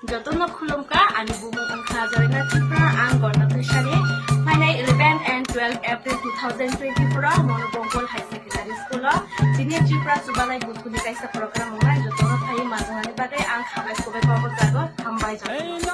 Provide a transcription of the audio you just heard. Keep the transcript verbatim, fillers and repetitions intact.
Jotono khulumkha, ani bumung wngkha Jarina Tripura, ang Gorna Phisani. Phainai eleven and twelve April two thousand twenty-four o Monobongkol High Secondary School o chini Tripura Chubalai Buthuni kaisa program wngnai, jotono phaiwi majwngnani bagwi ang khabai kubai kobok jago, hambai jotono.